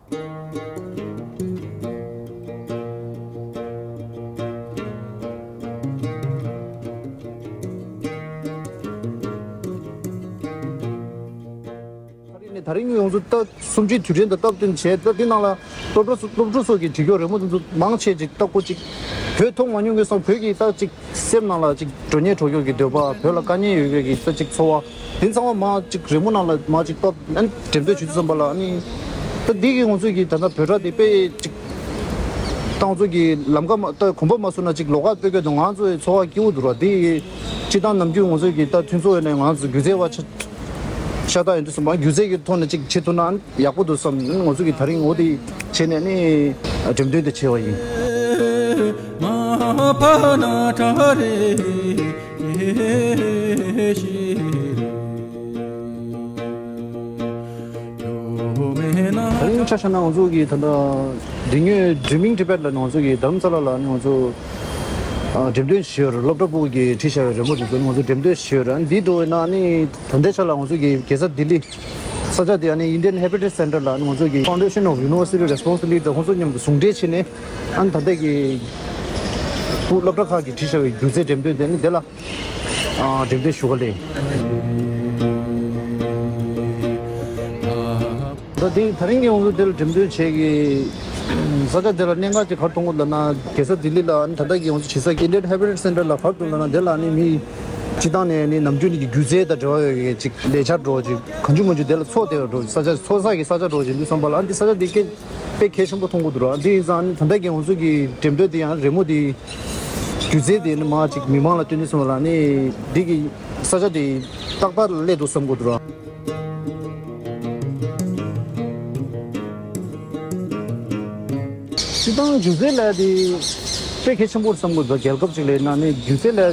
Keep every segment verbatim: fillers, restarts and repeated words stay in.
ད་རིང་ནས་ད་རིང་ཡོངས་སུ་ད་གསུམ་བཅུའི་དུས་དྲན་དང་སྟབས་བསྟུན་བྱས། ད་འདི་ནང་ལ་སློབ་གྲྭ་སོ་སློབ་ཕྲུག་སོགས་ཀྱིས་བྲིས་སྐྱོར་རི་མོ་དེ་ཚོ་མང་ཆེ་ཅིག་ལྟ་སྐོར་ཅིག་བོད་མཐོང་མ་མྱོང་མཁན་སོགས། བོད་ཀྱི་ད་ཅིག་སེམས་ནང་ལ་ཅིག་འགྲོ་སྙིང་འདོད་ཀྱི་འདོད་པ། བོད་ལ་དཀའ་ངལ་ཡོད་མཁན་གྱི་ད་ཅིག་ཚོར་བ་དེ་ཚང་མ་མར་ཅིག་རི་མོ་ནང་ལ་མར་ཅིག་ཕབ། ཨ་ནི་འགྲེམས་སྟོན་བྱེད་དུས་ཙམ་པ་ལ། ཨ་ནི་ད་འདི་གིས་ང་ཚོ་གི་ད་ལྟ་བོད་སྒྲ་དེ་དཔེ་ཅིག་ད་ང་ཚོ་གི་ལམ་ཁ་མ་ད་གོམ་པ་མ་ཟུར་ན་ཅིག་ལོགས་ཀ་སྤོས་ཀྱི་འདུག། ང་ཚོའི་ཚོར་བ་སྐྱིད་པོ་འདུག་ར། འདི་སྤྱིར་བཏང་ནམ་རྒྱུན་ང་ཚོ་གི་ད་མཐུན་ཚོགས་ཡོད་ནས་ང་ཚོ་སྒྱུ་རྩལ་བ་ཆ་ཤ་སྟག་ཡིན་དུས་ཙམ་པ་སྒྱུ་རྩལ་གྱི་ཐོག་ནས་ཅིག་བྱེད་ཐུབ་ན་ཡག་པོ་འདུག་བསམ། ང་ཚོ་གི་ད་རིང་འོ་དེ་བྱས་ནས་ནི་འགྲེམས་སྟོན་དེ་བྱས་པ་ཡིན། ད་རིང་ཆ་བཞག་ན་ང་ཚོ་གི་ད་ལྟ་འདི་ཉོས་Dreaming Tibet ལ་ང་ཚོ་གི་དྷ་རམ་ས་ལ་ལ་ནི་ང་ཚོ་ཨ་འགྲེམས་སྟོན་བྱས་ཡོད་རེད། སློབ་གྲྭ་ཕྲུ་གུ་གིས་བྲིས་བཞག་པའི་རི་མོ་དེ་ཚོ་ནི་ང་ཚོ་འགྲེམས་སྟོན་བྱས་ཡོད་རེད། ཨ་འདིའི་འགྲོ་བའི་ནང་ནི་ད་ལྟའི་ཆ་ལ་ང་ཚོ་གི་རྒྱལ་ས་ལྡི་ལི་ས་ཆ་དེ་ཨ་ནི་Indian Heritage Centre ལ་ང་ཚོ་གི་Foundation of University Responsibility དང་ཁོང་ཚོ་མཉམ་དུ་ཟུང་འབྲེལ་བྱས་ནས་ཨ་ནི་ད་ལྟ་གི་སློབ་གྲྭ་ཁག་གིས་བྲིས་བཞག་པའི་སྒྱུ་རྩལ་འགྲེམས་སྟོན་དེ་ནི་དེ་ལ་ཨ་འགྲེམས་སྟོན་ཞུ་ག་སླེབས། ད་དེ་ད་རིང་གི་ང་ཚོ་དེ་ལ་འགྲེམས་སྟོན་བྱེད་ཀྱི་ས་ཆ་དེ་ལ་གནད་འགག་ཅིག་ག་རེ་མཐོང་གི་འདུག་ལབ་ན། རྒྱལ་ས་ལྡི་ལི་ལ་ཨ་ནི་ད་ལྟ་གི་ང་ཚོ་བྱེད་ས་གི་Indian Heritage Centre ལ་ག་རེ་མཐོང་ལབ་ན། དེ་ལ་ཨ་ནི་མི་སྤྱིར་བཏང་ནས་ཨ་ནི་ནམ་རྒྱུན་ནས་ཀྱི་སྒྱུ་རྩལ་དང་འབྲེལ་བ་ཡོད་ཀྱི་ཅིག་ལས་འཆར་འདྲ་ཅིག་གང་བྱུང་མང་བྱུང་དེ་ལ་འཚོགས་བསྡད་པ་འདྲ། ས་ཆ་འཚོགས་ས་གི་ས་ཆ་འདྲ་ཅིག་འདུག་བསམ་པ་ལ། ཨ་ནི་འདི་ས་ཆ་འདི་སྐད་དཔེ་གལ་ཆེན་པོ་མཐོང་གི་འདུག་ར། འདི་ཡིན་ཙང་ཨ་ནི་ད་ལྟ་གི་ང་ཚོ་གི་འགྲེམས་སྟོན་འདི་ཡང་རི་མོ་འདི་སྒྱུ་རྩལ་འདི་ནི་མར་ཅིག་མི་མང་ལ་སྟོན་དུས་ཙམ་པ་ལ་ཨ་ནི་འདི་གི་ས་ཆ་འདི་ཏག་ཏག་སླེབས་འདུག་བསམ་གྱི་འདུག་ར། སྤྱིར་བཏང་སྒྱུ་རྩལ་ལབ་ཡ་དེ་དཔེ་གལ་ཆེན་པོ་རེད་བསམ་གྱི་འདུག། རྒྱལ་ཁབ་ཅིག་ལ་ཡིན་ན་ནི་སྒྱུ་རྩལ་ལབ་ཡ་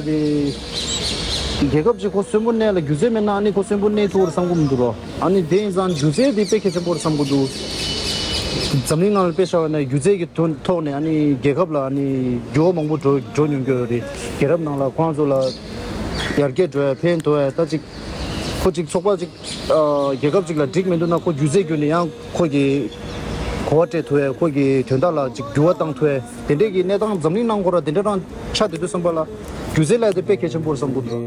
དེ་རྒྱལ་ཁབ་ཅིག་ཁོ་གསོན་པོ་གནས་ལ་སྒྱུ་རྩལ་མེད་ན་ཨ་ནི་ཁོ་གསོན་པོ་གནས་ཐུབ་པ་རེད་བསམ་གྱི་མི་འདུག་ར། ཨ་ནི་དེ་ཡིན་ཙང་སྒྱུ་རྩལ་དེ་དཔེ་གལ་ཆེན་པོ་རེད་བསམ་གྱི་འདུག། འཛམ་གླིང་ནང་ལ་དཔེ་བཞག་པ་ན་སྒྱུ་རྩལ་གྱི་ཐོག་ཐོག་ནས་ཨ་ནི་རྒྱལ་ཁབ་ལ་ཨ་ནི་འགྱུར་བ་མང་པོ་འགྲོ་འགྲོ་མྱོང་གི་ཡོད་རེད། རྒྱལ་རབས་ནང་ལ་ཁོང་ཚོ་ལ་ཡར་རྒྱས་འགྲོ་ཡ་ཕན་ཐོགས་ཡ་ད་ཅིག་ཁོ་ཅིག་ཚོགས་པ་ཅིག་ཨ་རྒྱལ་ཁབ་ཅིག་ལ་འགྲིག་མི་འདུག་ན་ཁོ་སྒྱུ་རྩལ་བརྒྱུད་ནས་ཡང་ཁོ་གི་གོ་བ་སྤྲད་ཐུབ་ཡ། ཁོ་གི་དོན་དག་ལ་ཅིག་འགྱུར་བ་བཏང་ཐུབ་ཡ། དེ་འདྲས་ཀྱི་གནས་སྟངས་འཛམ་གླིང་ནང་ཁོ་ར་དེ་འདྲ་རང་ཆགས་བསྡད་དུས་ཙམ་པ་ལ་སྒྱུ་རྩལ་ལབ་ཡ་དེ་དཔེ་གལ་ཆེན་པོ་རེད་བསམ་གྱི་འདུག།